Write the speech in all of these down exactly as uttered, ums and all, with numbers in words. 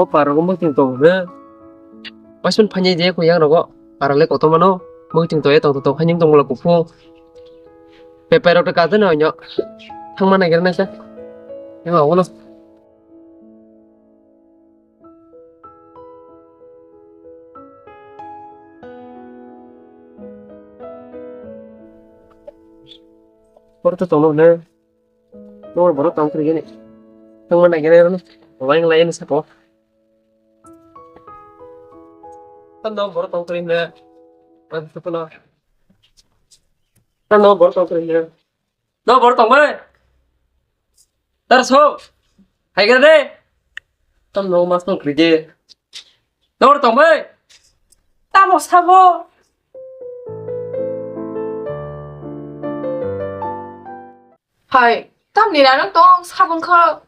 O para rogo mwkhwtwng tong hwnwi. Waisman phainai je kuyang rogo. Para le kotor mano. Mwkhwtwng tong ye tong tong tong khainwi tong bwla kuphung. Pepai rok ta kajano onyo. Thangma naigira naisa. Ema ogono. Borok to tongno hwnwi. Nokbar borok tong kwrwi gini. Thangma naigira rwno. Waing lai ni sako. Tamo borok tong kwrwi hwnwi. Tamo borok tong kwrwi hwnwi. No borok tong bai. Dar so. Hai gare de. Tam no mas tong krije. No borok tong bai. Tamo sabo. Hai, tam ni rano tong sabun kho.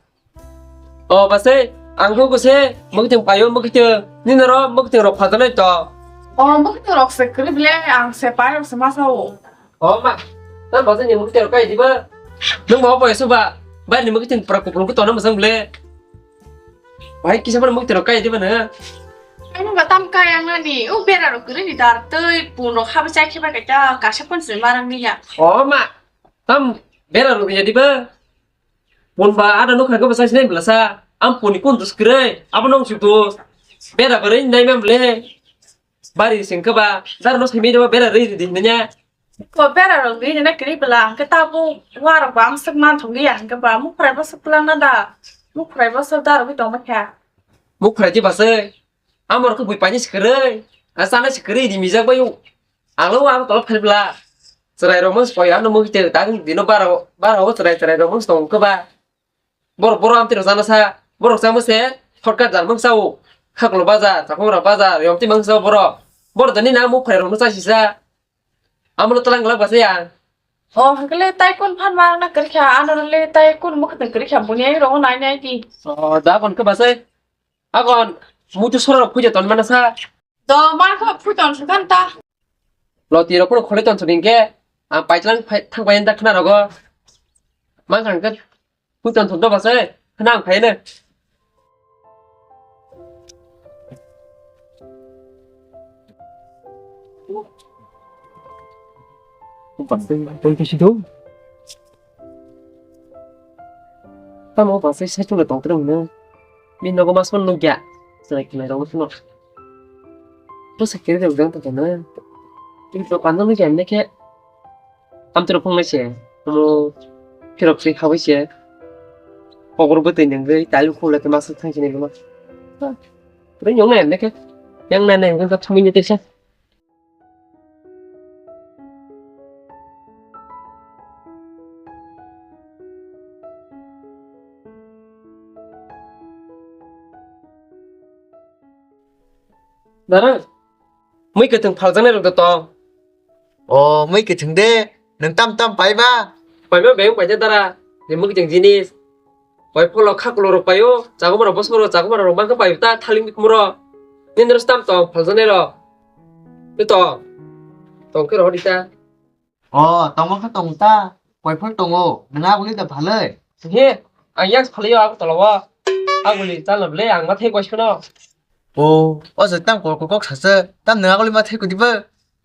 O base, ang kho kose, mukti payo mukti, ni noro mukti rok phatanai to. O mukti rok se kri ble, ang se payo se masa o. O ma, tam base ni mukti rok kai diba? Nung mau payo suba, bai ni mukti pra kupru ko tona masang ble. Bai kisa ban mukti rok kai diba na? Ani ba tam kai ang nani, o bera rok kri ni dar tei pun rok haba chai khiba kaita, kasa pun se marang ni ya. O ma, tam bera rok ya diba? Pun ba ada nuk hai ko basa sinai belasa. Am pun ni kun dus kre. Abo nong suk dus. Bera bari nai mem le. Bari sing ke ba. Dar no simi ba bera ri di nanya. Ko bera rok ri na kri bela. Ke tabu war ba am sek man thong ya ke ba. Mu khrai ba sek lang na da. Mu khrai ba sek dar bi tong ma kha. Mu khrai ji ba se. Amor ko bui pani sikre. Asana sikre di mijak ba yu. Ang lo ang tolop phai bela. Chwrai rok mung soi ano mung te tang dino bara bara o chwrai chwrai rok mung tong khe ba. Borok borok amtwi rok jana sa borok chama se shortcut jar mung sao. Khaklo bajar, Chakhongra bajar, yomti mung sao borok. Borok dani na mung phai rok no chasi sa. Amlo talang glak basa ya. O hakle tai kun phan ma na kri kha ano le tai kun muk na kri kha buni ai rok nai nai di. O da kon khe basa. Agon mutu sora rok puja ton mana sa. Do ma kho phuton sukan ta. Loti rok phano khole ton suding ke. Ang paitlang thang pai da khna rogo. Mang khang ke phuton thon do basa. Khna ang phai ne. Tong kisi do. Tamo basa sai chung le tong tre ne. Bini nogo mas phano nukya. Chwrai khwnai rok phano. Bwsa kiri rok jang tongkha na. Bini dokan no nukya hwnwi khe. Amtwrok phungnai se. Omo phirok se khaui se. Kobor bwtwi nungwi tailu khulai khe masa thang sini buma. Ring yong nai hwnwi khe. Yang nai nai hwnwi khe thumui ni tesa. Dara, mui kwthwng phaljaknai rok da tong. O, mui kwthwng de, nwng tam tam pai ba? Paima beng paida dara, ni mui kwthwng jinis. Koi pholo kha kulo rok paio, chaguma rok bosong rok chaguma rok mangkha paio ta thaling bikumro. Nindro stam tong phaljaknai rok. Ni tong. Tong khe rohor ita. O, tongma khe tong ta. Koi phol tongo. Nang aguli da phalai. He, ang yak phalai yo ago tolo. Aguli chalna ble ang ma thai koi sono. O, o je tam kok kok sasa. Tam nang aguli ma thai kudi ba.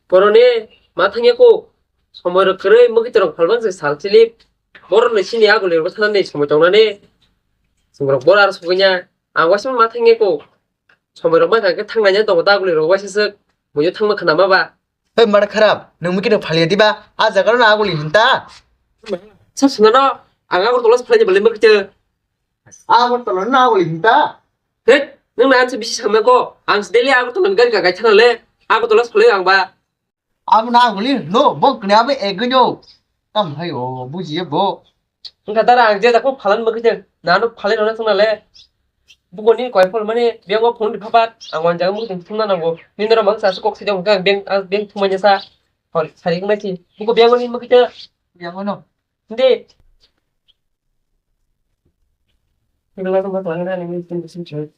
Boroni ma thangya ko. Somoi rok kwrwi mukitwi rok phalmang se sal chilip. Borok ni sini aguli rok thana ni somoi tongnani. Sungrok bor ar sugwinya. Ang waisa ma thangya ko. Somoi rok ma thangkhe thangnai tongo ta aguli rok waisa swk. Muiyo thangma khna ma ba. Hei mara kharap, nwng mukitwi phalya diba? A jaga no aguli hinta. Sa sunano. Ang agor tolas phalai bale mukitwi. Agor tolas no aguli hinta. Hei, nwng na anse bisi samya ko. Ang se daily agor tolas gari ka gaithana le. Agor tolas phalai ang ba. Abo na aguli no, bo kne abo egno. Tam hai o, bujiye bo. Wngkha dara ang je dakho phalan bagwi je nano phalai rwna thangna le. Bukoni koi phol mani beng o phone ripha pat ang wan jaga mukti thumna nango. Nini ro mang sa kok sijak hwnkha beng, ah, beng thumanya sa. Hor sari wngnai si. Buko beng o ni mukti. Beng o no. Hindi. Hindi lang thumna thangna ni mukti thum thum.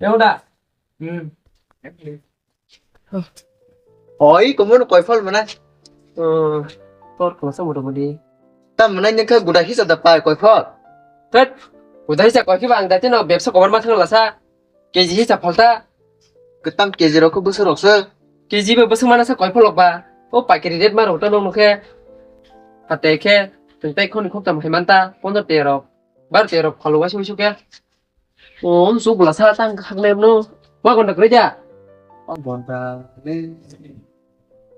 Yauda. Hmm. Oi, komono koi phol mana? Oh, tor kono sa moto modi. Tam mana nyakha guda hisa da pai koi phol. Tet. Kudai sa koi khiba ang dati no bebsa kobar ma thang lasa. K G hisa phalta. Kwtam K G rok khe bwswk rok se. K G bo bwswk mana sa koi pholok ba. O paikari rate ma rok ta nong nukhe. Hate khe tei khoni khoktam khai manta pondro tero. Bar tero phalo wasu wasu khe. O um su bula sa tang khak nem no. Wa gonda kre ja. O gonda le.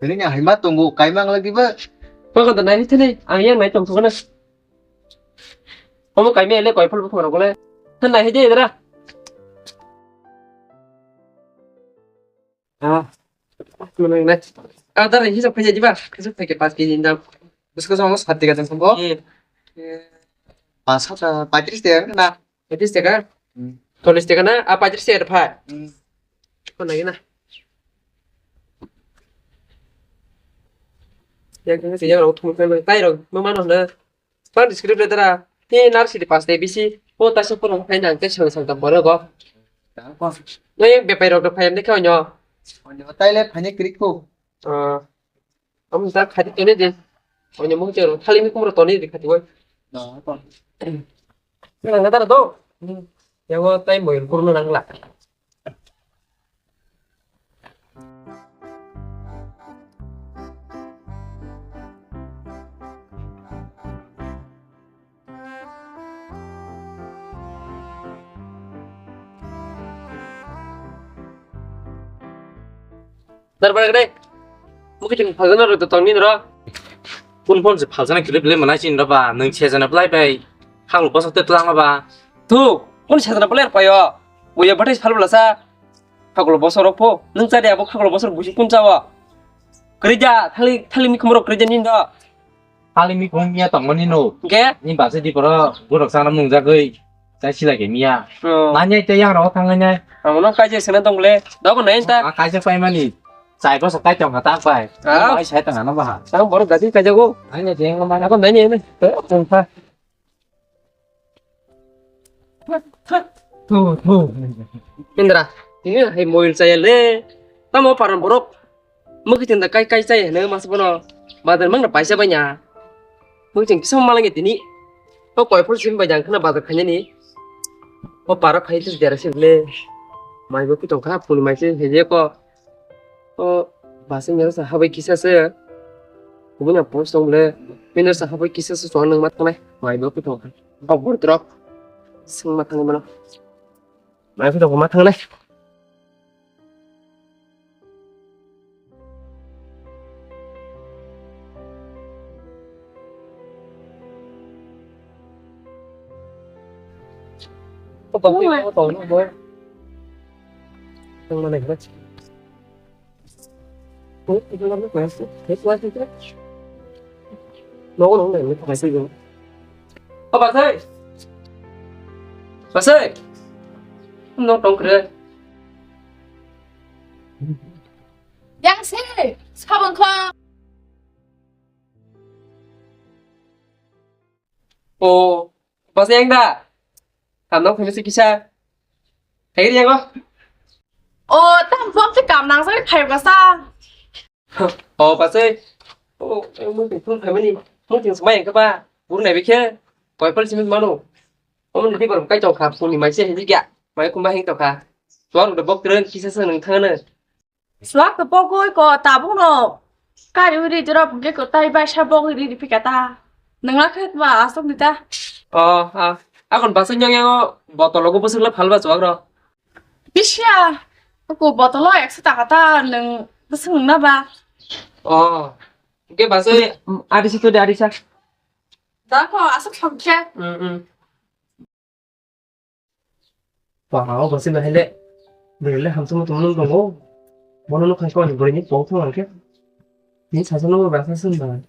Ini nya hai ma tongo kai mang lagi ba. Wa gonda nai thene ang yang nai tong thogana. Omo kaimi ele koi phal bukhung rok le. Than nai hede dara. Ah. Mana nai. Ah, dara hisab khaja diba. Hisab khaja pas K G ni dam. Bisko sama sat tiga jam sambo. Hmm. Pas sat, paitris tiga na. Paitris tiga. Hmm. Tolis tiga na. Ah, paitris tiga phai. Hmm. Ko nai na. Yang kang se yang rok thum kang tai rok ma mano na. Pang script le dara. He nar sidi pas de bisi. O ta se pura phai nang te sang sang tam boro go. Tang ko. No yang bepai rok phai ne kau nyo. Onyo tai le phai ne krik ko. Ah. Am ta khati tone de. Onyo mo chero thali mi kumro tone de khati wai. No ko. Nang dara do. Yang o tai moil kurno nang la. Dar bar gede. Mukhe chwng phalgana rw tong nini rw. Kun phone se phalgana kile bile manai chin rw ba. Nwng sejana belai bai. Hang bosok te twlang ba. Tu, kun sejana belai payo. Buya bathai sal bela sa. Khagolo bosor rok pho, nwng cha de abo khagolo bosor busi kun cha o. Kwrwi ja, thali, thali mi khumro kwrwi ja nini do. Thali mi khum ya tongmani no. Hwnkhe? Ni base di poro borok sana mungjagwi. Chai sila ke miya. Oh. Nanya te yang rok thang nanya. Amo no kaisa sena tong le. Dogo nai ta. A kaisa pai mani. Chai bosok tai tong kha ta pai. Ah. Bai sai tong ano baha. Ang borok dati kaisa go. Nanya te yang mana. Ako nanya ni. Tong kha. Thu, thu. Indra, tini hai moil chaya le. Tamo paran borok. Mukhi tinda kai kai chaya hene mas bono. Badar mang na paisa banya. Mukhi ting kisa malang tini. O koi phol sim bai jang khna badar khanya ni. O para phai tis dera sim le. Mai bo ki tong kha phul mai se heje ko. O base mero sa habai kisa se. Kubui na post tong le. Mero sa habai kisa se chwng nang ma thangnai. Mai bo kutung. Kok bor drop. Sing ma thangnai mano. Mai kutung ma thangnai. Kok bor drop. Tang mana gimana? Nogo nong nai, nai, nai, nai. O, Basai. Basai. Nok tong kre. Yang se, sabang kha. O, Basai yang da. Kam nang phai misi kisa. Hai yang o. O, tam bom se kam nang sai phai basa. O, Basai. O, mo ting phung phai mani. Mo ting smai yang kaba. Bur nai bikhe. Koi pal simi mano. O, mo ni bor kai tong kha. Phuni mai se hindi kya. Mai kumba hing tong kha. Tuar udah bok tren kisa se nang thang na. Swak to pogwi ko tabuk no kari uri jora phungke ko tai bai sa bogwi ri ri phika ta. Nangla khe ba asok ni ta. O, a, akon basai nyong yango botolo go bwswk le phalba chuwak ro. Bisiya, ko botolo ekso taka ta nwng bwswk nwng na ba. O, ke basai ari sa to de ari sa. Da ko asok thong khe. Mm, mm. Ba, o bwswk no hai le. Bwrwi le hamsukma tongma nung tongo. Bono nuk khai khe ani bwrwi ni kok thang khe. Ni sasu no ba sa sung ba.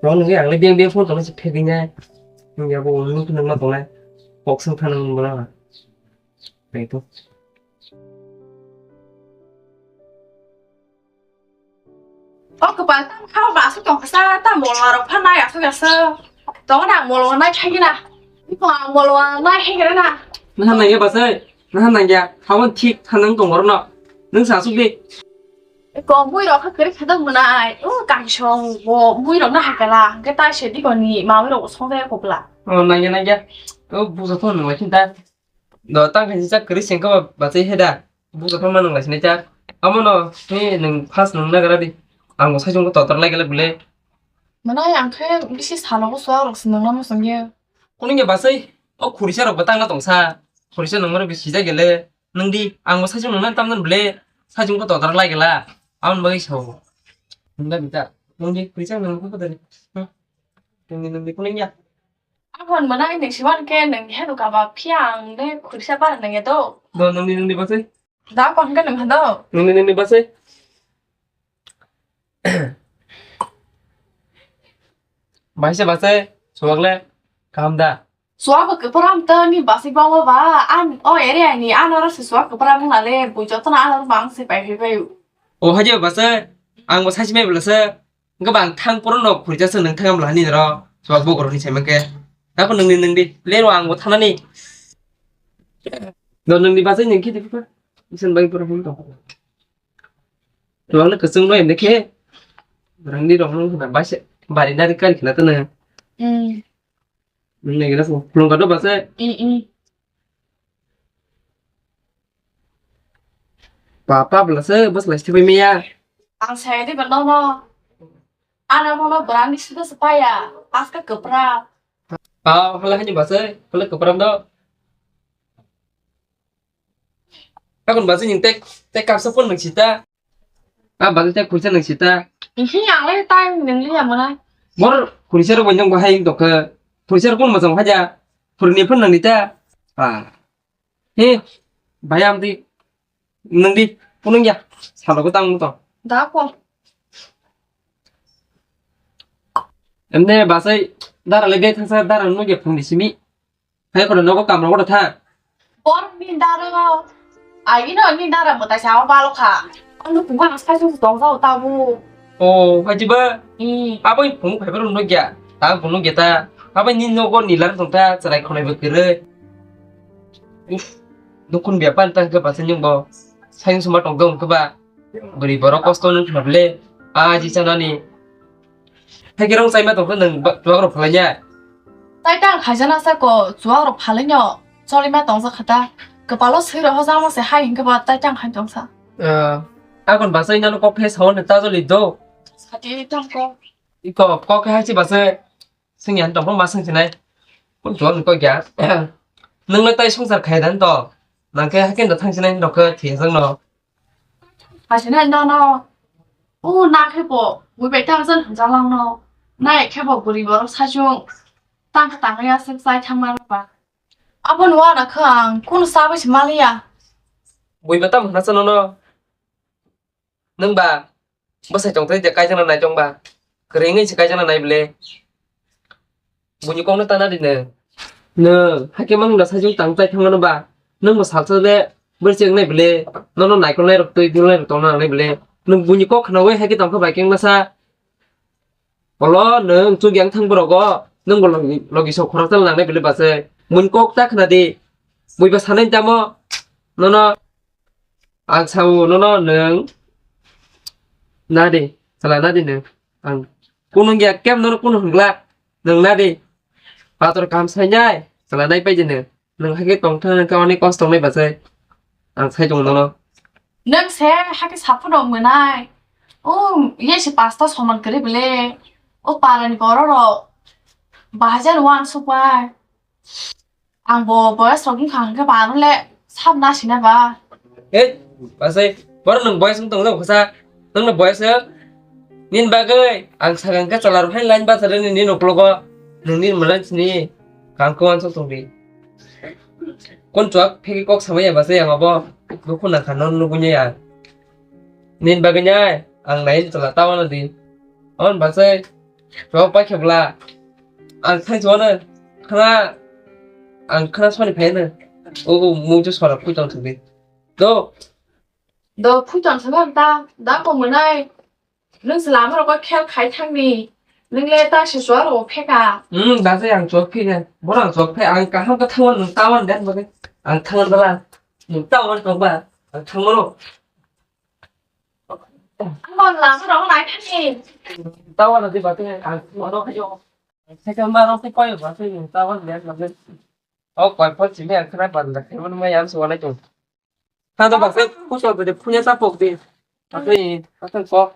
Bo nungwi ang le beng beng phone tongma se phegwi nai. Nung ya bo nung nung ma tongnai. Kok sung thang nung bono. Bai to. O kwpal tam kha ba aswk tong kha sa, tam molwa rok pha nai aswk aswk. Tong na molwa nai khai na. Ko molwa nai khai na. Naha nangya basai, naha nangya. Hawan thik thanang tong borno. Nung sa aswk di. Ko mui rok kha kwrwi khe dok mwnai. O kaisong bo mui rok na hakala. Hwnkhe tai se dikoni mamui rok song jaya kopla. O nangya nangya. O bujo phone nang lai khinta. Do tang khe jak kwrwi sengkha ba bachai he da. Bujo phone ma nang lai sinai jak. Amo no ni nung first nung na gara di. Ang bo sai jong ko totor lai gele bule. Mwnai ang khe bisi salo ko suak rok se nang lama song ye. Kunu ya bachai. O khurisa rok bo tang na tong sa. Khurisa nung mano bisi jai gele. Nung di, ang bo saichung nung nang tamjani bole, saichung ko todrak lai gela. Aboni bagwi sao. Nung da bita. Nung di, khurisa nung ko todrak. Hmm. Nung di, nung di, kuning ya. Ang hwn mwnai nung siman khe nung hedu kaba phiya ang de khurisa bar nung edo. Do, nung di, nung di, basai. Da kon khe nung hado. Nung di, nung di, basai. Baisa basai, suwak le, kaham da? Suwak bo kwpram to ni basai bangma ba, an o area ni anaro se suwak kwpram wngna le, bui jotono anaro bang se pai phai bai. O haje basai, ang bo sachi mai bwlasa, hwnkhe ba ang thang poro no khurja se nung thang amla hani ro, suwak bo goroni sai mankhe. Dako nungni nungdi, le ro ang bo thanani. No nungni basai nung khi dikha, isan bai pura hum to. Tuang na kwchwng no em de khe. Rang ni rong no na bai se. Bari nari kari khna tana. Mm. Nung nai gana fu. Pulung ka do ba se. Mm, mm. Papa bla se bas lai stipai meya. Ang sai de ba no no. Ana mo no brand ni sida sepaya. Aska kepra. Ah, hala hani ba se. Hala kepra do. Akon basi ning tek tek kapsa phone nang sita. Ah, basi tek khursa nang sita. Ihi ang le time nang liya mana. Bor khursa ro bonjong bahai dok khe. Khursa ro phone majong haja. Khurni phone nang nita. Ah. He, bayam di. Nang di phone ya. Salo ko tang to. Da ko. Emne basai dara le ge thasa dara no ge phone di simi. Hai kono nogo kamra kono tha. Bor ni daro. Ai ino ni dara mwtai sa o balo kha. Ano kuma ang sai su tong sa o tabu. O, haji ba. Hmm. Abo i phone khai baro no gya. Ta phone gya ta. Abo ni nogo ni lar tong ta chwrai khonai bo kwrwi. Uf. Dukun bia pan ta ke basa nyung bo. Sai suma tong dong ke ba. Bwrwi borok kosto nung khna bwle. A ji chanani. Hai khe rong chaima tong khe nwng ba-, chuwak rok phalai ya. Tai tang khaijana sa ko chuwak rok phalai no. Choli ma tong sa khata. Kwpalo swi rok hojama se hai hinkhe ba tai tang khai tong sa. Ah, akon basai nano kok phe sao ne ta joli do. Sati tang ko. Iko kok khe hai chi base. Sing yan tong ma sing sinai. Kun chuwak ni kok ya. Nwng le tai songchar khai dan to. Nang khe hai khe no thang sinai rok khe thia jang no. Asina no no. O na khe bo bui bai tang jan hanja lang no. Na khe bo buri borok sachung. Tang khe tang ya sik sai thang ma ba. Abo no ana khe ang kun sa bai se maliya. Bui ba tam hna sa no no. Nung ba bwsai tong tei de kaijana nai tong ba. Kwrwi wngwi se kaijana nai bwle. Buini kokno tana di nwng. Nwng, hakhe mang da sajwk tang chai thangmano ba. Nwng bo salsa de bwrwi se wngnai bwle. Nono naikolnai rok twi dulnai rok tongna nangnai bwle. Nwng buini kok khnaui hakhe tongkha bai khe wngmasa. Olo nwng chukya wngthang borok o. Nwng bo logi, logi sok khoroksa nangnai bwle bachai. Buini kok ta khna di. Bui ba sanai tamo. Nono. Ang sao nono nwng. Nadi, chwla nadi nwng. Ang kunu ya kem nono kunu hwngla. Nwng nadi. Pator kam sainai, chwla nai paidi nwng. Nwng hakhe tongthang nwng khe oni kosto wngnai bachai. Ang sai tongo nono. Nwng se hakhe saphano mwnai. O, ye se pasta soman kwrwi bwle. O parani borok rok. Bahajan wan supai. Ang bo boyas rok wngkha hwnkhe ba ano le sab na sina ba. Hei, bachai, borok nwng boyas wng tong jabo kha sa. Nwng no boyas wng? Nini bagwi ang sakang khe chwla rok hai line bachar nini nokologo. Nwng nini mwlan sini kang kwmang sok tong di. Kon chuak phegi kok samaya bachai ang abo. Bukhuna kha no nugui ya. Nini bagwi nai ang nai chwla ta wana di. On bachai. Rok pai khe bwla. Ang thang chuano. Khna. Ang khna soni phai no. O, o, mung chu sora phui tong thangdi. Do. Do phui tong thangdi ta. Da ko mwnai. Nwng se lama rok khel khai thangni. Nwng le ta se chuwa rok pheka. Hmm, da se ang chuwa pheka. Bor ang chuwa phe. Ang kaham ka thangon nwng tawan den bagwi. Ang thangon bala. Nwng tawan tong ba. Ang thangon. Ang lam rong lai ni. Tawa na di ba te ang mo no yo. Second bar rong te koi ba te tawa le na le. O koi po chini ang kra ban da khe mo ma yam so na chung. Ha to ba se ku so de punya ta pok de. Ba te ba te ko.